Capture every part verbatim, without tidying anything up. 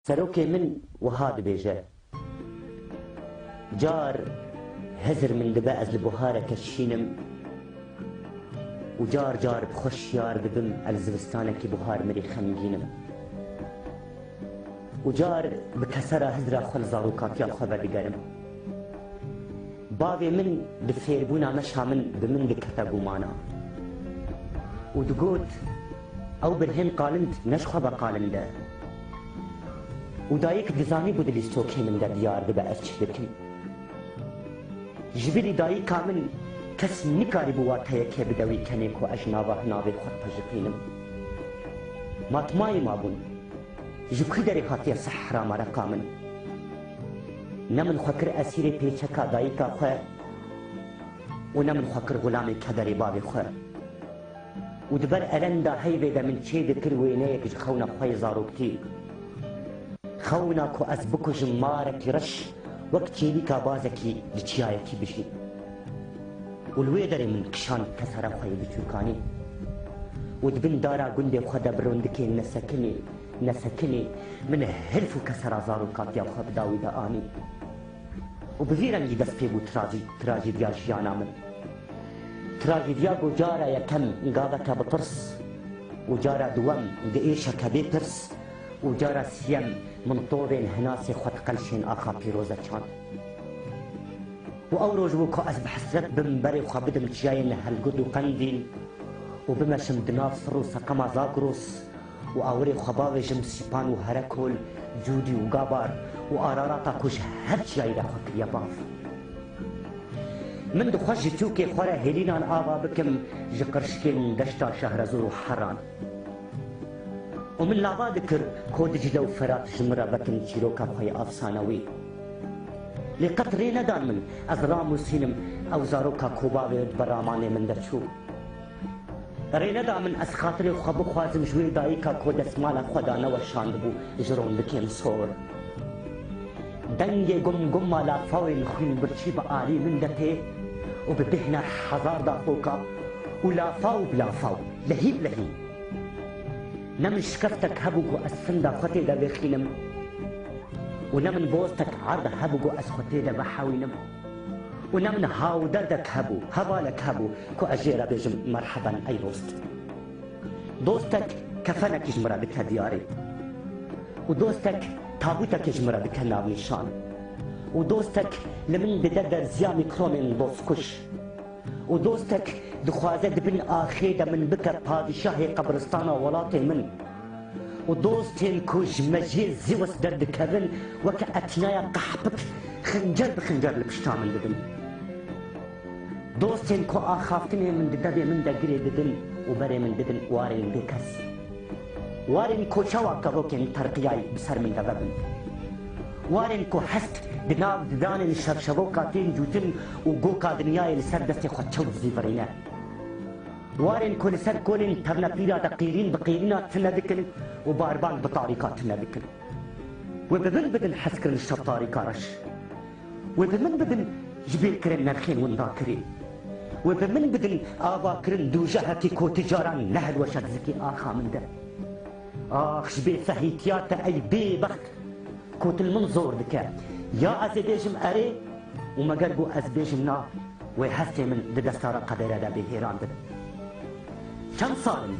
Serokê min wiha dibêje, car hizir min dibe ez li buhareke şîn im û car car bi xwe şiyar dibim ez li zivistanekî buhar mirî xemgîn im û car bi kesera hizra xwe li zarokatiya xwe vedigerim. Bavê min di fêrbûna meşa min bi min dikete gumana û digot, ew birhên qalind ne ji xwe ve qalind e. Û dayik dizanîbû di lîstokê min de diyar dibe ez çi dikim. Ji bilî dayika min kes nikarîbû wateyekê bide wî kenê ku ez ji nava hinavê xwe dipejiqînim. Matmayî mabûn. Ji ku derê hatiye sehra mereqa min? Ne min xwe kir esîrê pêçeka dayika xwe û ne min xwe kir xulamê kederê bavê xwe. Û di ber elenda heyvê de min çê dikir wêneyek ji xewna xwe yê zaroktî. Xewna ku ez bikujim marekî reş wek çêlîka bazekî li çiyayekî bijî. Û li wê derê min kişand kesera xwe yê biçûkanî. Û di bin dara gundê xwe de bi rondikên nesekinê, nesekinê min hilf û kesera zarokatiya xwe bi dawî de anî. Û bi vî rengî dest pê bû trajî-, trajîdiya jiyana min. Trajîdiya ku cara yekem gaveke bi tirs û cara duwem di êşeke bê tirs û cara siyem min tovên hinasê xwe di qelşên axa pîroz de çand. Û ew roj bû ku ez bi hesret bim berê xwe bidim çiyayên Helgud û Qendîl û bimeşim di nav sir û seqema Zagros û awirê xwe bavêjim Sîpan û Herekol, Cûdî û Gabar û Ararata ku ji her çiyayî re xwe kiriye bav. Min dixwest ji çûkê xwe re hêlînan ava bikim ji qirşikên deşta Şehrezûr û Heran. Û min lava dikir ku Dicle û Ferat ji min re vekin çîroka xwe yê afsanewî. Lê qet rê nedan min ez ramûsînim ew zaroka ku bavê di beramanê min de çû. Rê neda min ez xatirê xwe bixwazim ji wê dayika ku destmala xwe daneweşandibû ji rondikên sor. Dengê gum guma lafawên xwînbirçî bi alî min de tê û bi bêhna hezar daxoka û lafaw bi lafaw, lehî bi lehî. Ne min şikeftek hebû ku ez finda xwe tê de vêxînim û ne min bostek erd hebû ku ez xwe tê de vehewînim. Û ne min hawderdek hebû, hevalek hebû ku ez jê re bêjim merheben ey dost. Dostek kefenekî ji min re dike diyarê. Û dostek tabûtekê ji min re dike navnîşan. Û dostek li min dide derziya mîkromên dostkuj. Û dostek dixwaze di bin axê de min bike padîşahê qebristana welatê min. Û dostên ku ji mejiyê Zîwis derdikevin, weke etînaya qehpik xincer bi xincer li pişta min dibin. Dostên ku axaftinê min di devê min de girê didin û berê min didin warên bêkes. Warên ku çawa kevokên terqiyayî bi ser min de vebin. Warên ku hest di nav didanên şevşevoka tên cûtin û goka dinyayê li ser destê xwe çew dizîvirîne. Warên ku li ser kolên tevnepîra de qîrîn bi qîrîna tune dikin û barban bi tarîka tune dikin. Wê bi min bidin hezkirin şev tarîka reş. Wê bi min bidin ji bîr kirin nerxên winda kirî. Wê bi min bidin ava kirin dûjehekî ku ti caran ne hilweşe di zikê axa min de. Ax ji bê fehîtiya te ey bêbext. Ku til min zor dike. Ya ez ê bêjim erê û meger ku ez bêjim na, wê hestê min di destara qedere de bê hêrandin. Çend sal in?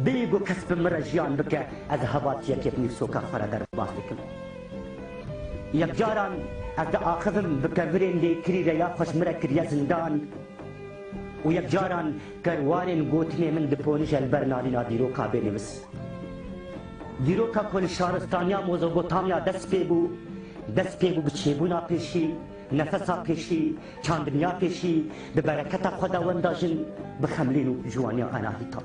Bêyî ku kes bi min re jiyan bike, ez hevatiyekê bi nîvsoka xwe re derbas dikim. Yekcaran ez diaxivim bi kevirên lêkirî re ya xwe ji min re kiriye zindan. Û yekcaran kerwarên gotinê min diponije li ber nalîna dîroka bênivîs. Dîroka ku li şaristaniya Mezopotamya dest pê bû, dest pê bû bi çêbûna pêşî, nefesa pêşî, çandiniya pêşî, bi bereketa xwe de wenda jin, bi xemlîn û ciwaniya anahîta.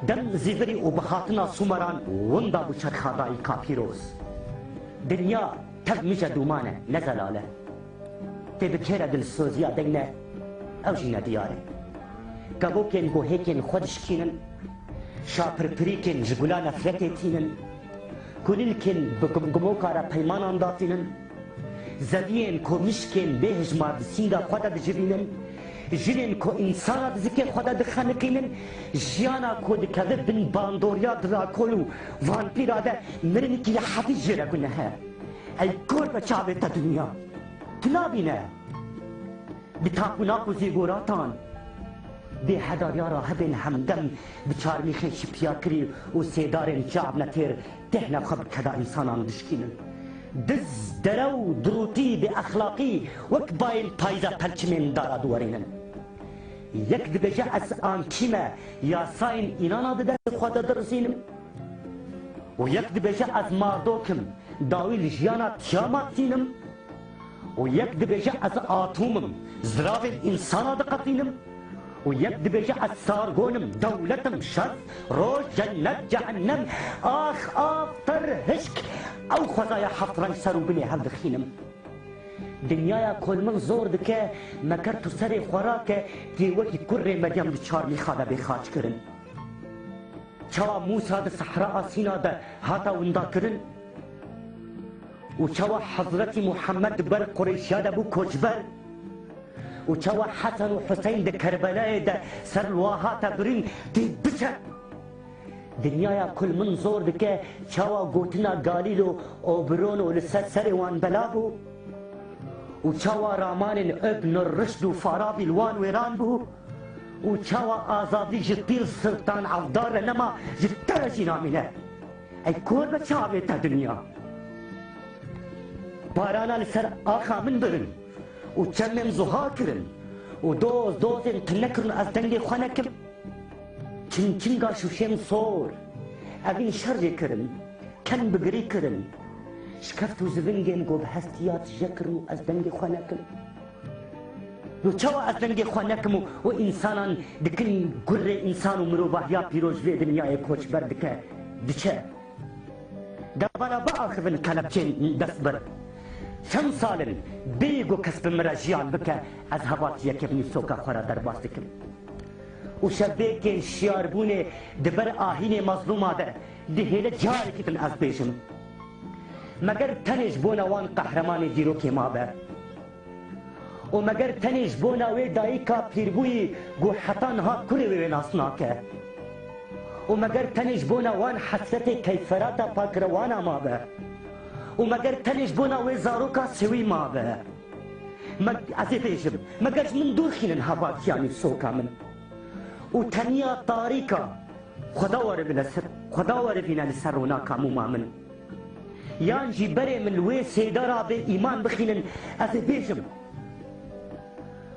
Dem zîvirî û bi hatina Sumeran winda bû çerxa dayika pîroz. Dinya tev mije dûman e, ne zelal e. Tê bi kê re dilsoziya deyne, ew jî nediyar e. Kevokên ku hêkên xwe dişkînin, şapirpirîkên ji gula nefretê tînin, kulîlkên bi gumgumoka re peymanan datînin, zeviyên ku mişkên bêhijmar di sînga xwe de dicivînin, Jinên ku însana di zikê xwe de dixeniqînin, jiyana ku dikeve bin bandoriya drakol û vampîra de, mirinekî li hedî jê re guneh e. Ey kor be çavê te dinya. Tu nabîne. Bi tap û nak û zîgoratan, bêhedariya rahibên hemdem bi çarmîxên şipiyakirî û sêdarên çavnetêr tehna xwe bi keda însanan dişkînin. Diz, derew, dirûtî, bêexlaqî wek bayên payîza pelçimên dara diwerînin. Yek dibêje, ez ankî me, yasayên înana di destê xwe de dirizînim. Û yek dibêje, ez mardok im, dawî li jiyana Tiyamat tînim. Û yek dibêje, ez atom im, ziravên însana diqetînim. Û yek dibêje, ez sargon im, dewlet im, şev, roj, cennet, cehennem, ax, av, tir, hişk, ew xwezaya heft reng ser û binê hev dixînim. Dinyaya ku li min zor dike, me ker tu serê xwe rake, tê wekî kurê Meryem di çarmîxa de bê xaç kirin. Çawa Mûsa di sehra Asîna de hata winda kirin? Û çawa Hezretî Muhammed di ber Qureyşiya de bû koçber? Û çawa Hesen û Huseyn di Kerbelayê de ser li wa hate birîn, tê biçe? Dinyaya ku li min zor dike, çawa gotina Galîl û Oberon û li ser serê wan bela bû? Û çawa ramanên Ibn Rişd û Farabî li wan wêran bû? Û çawa azadî ji Pîr Sultan Evdar re nema, ji te re jî namîne? Ey kor be çavê te dinya. Barana li ser axa min birin û çemên zuha kirin û doz dozên tune kirin, ez dengê xwe nekim. Çing çinga şûşên sor, evîn şerê kirin, ken bi girî kirin. Şikeft û zivingên ku bi hestiya tije kirin û ez dengê xwe nekim. Û çawa ez dengê xwe nekim û, û însanan dikin gurê însan û mirovahiya pîroz vê dinyayê koçber dike, diçe. Devana biaxivin kelepçên destbir. Çend sal in bêyî ku kes bi min re jiyan bike, ez hevat yekevnî soka xwe re derbas dikim. Û şevbêkên şiyarbûnê di ber ahînê mezlûma de dihêle carekî din ez bêjim. Meger tenê ji bona wan qehremanê dîrokê mabe? Û meger tenê ji bona wê dayika pîrbûyî ku heta niha kurê wê wê nas nake? Û meger tenê ji bona wan hesretê keyferata pakrewana mabe? Û meger tenê ji bona wê zaroka sewî mabe? Me, ez ê bêjim, meger ji min dûr xînin hevatiyanî soka min. Û teniya tarîka Xweda were bile ser, Xweda were bîne li ser ronaka mûma min. Yan jî berê min li wê sêdara bê îman bixînin, ez ê bêjim,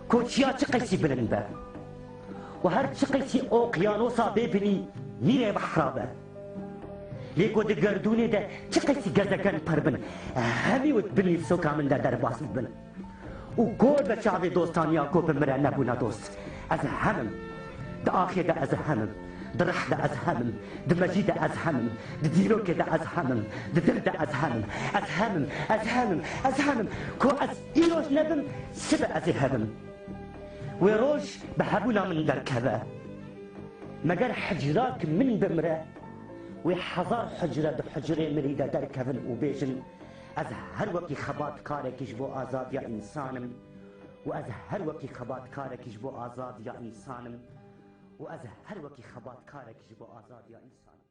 koçiya çi qeysî bilind be û her çi qeysî oqyanosa bê binî mîrê behra be. Lê ku di gerdûnê de çi qeysî gezegen per bin, hemî wit binî soka min de derbas bibin. Û kor be çavê dostaniya ku bi min re nebûna dost. Ez hem im. Di axê de ez hem im. Di reh de ez hem im. Di mejî de ez hem im. Di dîrokê de ez hem im. Di dil de ez hem im. Ez hem im. Ez hem im. Ez hem im. Ku ez îroj nebim, sibe ez ê hebim. Wê roj bi hebûna min derkeve. Meger hicrak min bimire, wê hezar hucre di hucrê mirî de derkevin û bêjin, ez her wekî xebatkarekî ji bo azadiya însan im û ez her wekî xebatkarekî ji bo azadiya însan im û ez her wekî xebatkarekî ji bo azadiya însan im.